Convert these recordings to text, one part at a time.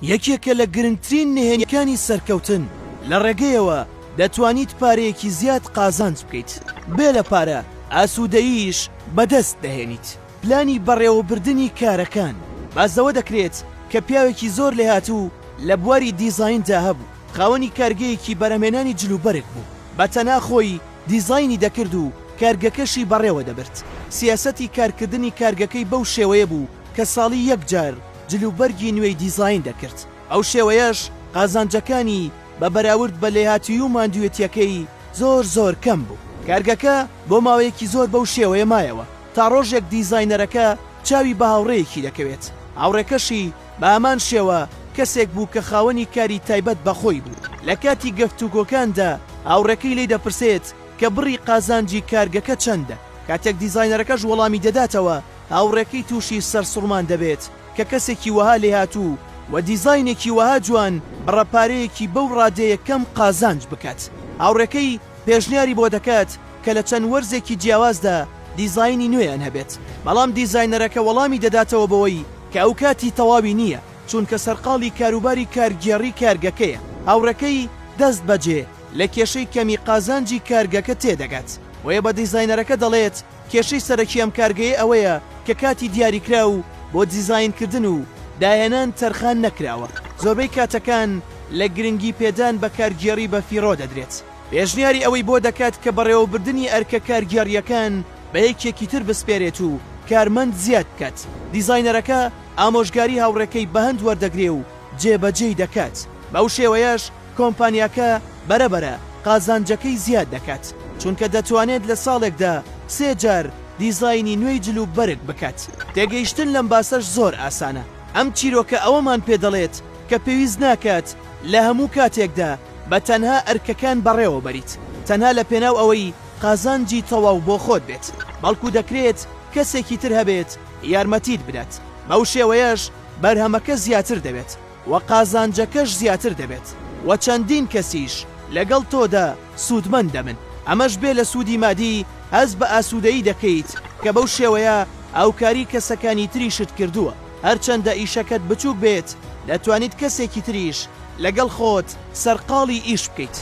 یەکێکە لە گرنگترین نهێنیەکانی سەرکەوتن، لە ڕێگەیەوە دەتوانیت پارەیەکی زیاد قازانج بکەیت، بێ لە پارە ئاسوودەییش بەدەست دەهێنیت. پلانی بەڕێوەبردنی کارەکان، باس لەوە دەکرێت کە پیاوێکی زۆر لێهاتوو لە بواری دیزایندا هەبوو، خاوەنی کارگەیەکی بەرهەمهێنانی جلوبەرگ بوو، بە تەنها خۆی دیزاینی دەکرد و کارگەکەشی بەڕێوە دەبرد. سیاسەتی کارکردنی کارگەکەی بەو شێوەیە بوو کە ساڵی یەک جار جلوبەرگی نوێی دیزاین دەکرد، بەو شێوەیەش قازانجەکانی بە بەراورد بە لێهاتوویی و ماندووێتییەکەی زۆر زۆر کەم بوو. کارگەکە بۆ ماوەیەکی زۆر بەو شێوەیە مایەوە تا ڕۆژێک دیزاینەرەکە چاوی بە هاوڕێیەکی دەکەوێت، هاوڕێکەشی بە هەمان شێوە کەسێک بوو کە خاوەنی کاری تایبەت بە خۆی بوو. لە کاتی گەفتوگۆکاندا هاوڕێکەی لێی دەپرسێت کە بڕی قازانجی کارگەکە چەندە، کاتێک دیزاینەرەکەش وەڵامی دەداتەوە هاوڕێکەی تووشی سەرسوڕمان دەبێت کە کەسێکی وەها لێهاتوو و دیزاینێکی وەها جوان بڕە پارەیەکی بەو ڕادەیە کەم قازانج بکات. هاوڕێکەی پێشنیاری بۆ دەکات کە لە چەند وەرزێکی جیاوازدا دیزاینی نوێیان هەبێت، بەڵام دیزاینەرەکە وەڵامی دەداتەوە بەوەی کە ئەو کاتی تەواوی نییە چونکە سەرقاڵی کاروباری کارگێڕی کارگەکەیە. هاوڕێکەی دەست بەجێ لە کێشەی کەمی قازانجی کارگەکە تێدەگات، بۆیە بە دیزاینەرەکە دەڵێت کێشەی سەرەکی ئەم کارگەیە ئەوەیە کە کاتی دیاریکراو بۆ دیزاینکردن و داهێنان تەرخان نەکراوە، زۆربەی کاتەکان لە گرنگی پێدان بە کارگێڕی بەفیڕۆ دەدرێت. پێشنیاری ئەوەی بۆ دەکات کە بەڕێوەبردنی ئەرکە کارگێڕییەکان بە یەکێکی تر بسپێرێت و کارمەند زیاد بکات. دیزاینەرەکە ئامۆژگاری هاوڕێکەی بەهەند وەردەگرێ و جێبەجێی دەکات. بەو شێوەیەش کۆمپانیاکە بەرە بەرە قازانجەکەی زیاد دەکات، چونکە دەتوانێت لە ساڵێکدا سێ جار دیزاینی نوێی جل و بەرگ بکات. تێگەیشتن لەم باسەش زۆر ئاسانە، ئەم چیرۆکە ئەوەمان پێ دەڵێت کە پێویست ناکات لە هەموو کاتێکدا بە تەنها ئەرکەکان بەڕێوە بەریت تەنها لە پێناو ئەوەی قازانجی تەواو بۆ خۆت بێت، بەڵکو دەکرێت کەسێکی تر هەبێت یارمەتیت بدات، بەو شێوەیەش بەرهەمەکە زیاتر دەبێت. و قازانجەکەش زیاتر دەبێت و چەندین کەسیش لەگەڵ تۆدا سوودمەند دەبن، ئەمەش بێ لە سوودی مادی هەست بە ئاسوودەیی دەکەیت کە بەو شێوەیە هاوکاری کەسەکانی تریشت کردووە، هەرچەندە ئیشەکەت بچووک بێت دەتوانیت کەسێکی تریش لەگەڵ خۆت سەرقاڵی ئیش بکەیت،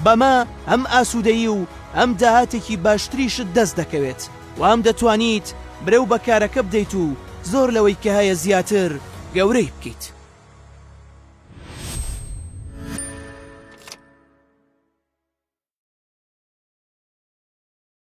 بەمە هەم ئاسوودەیی و هەم داهاتێکی باشتریشت دەست دەکەوێت و هەم دەتوانیت برەو بە کارەکە بدەیت و زۆر لەوەی کە هەیە زیاتر گەورەی بکەیت.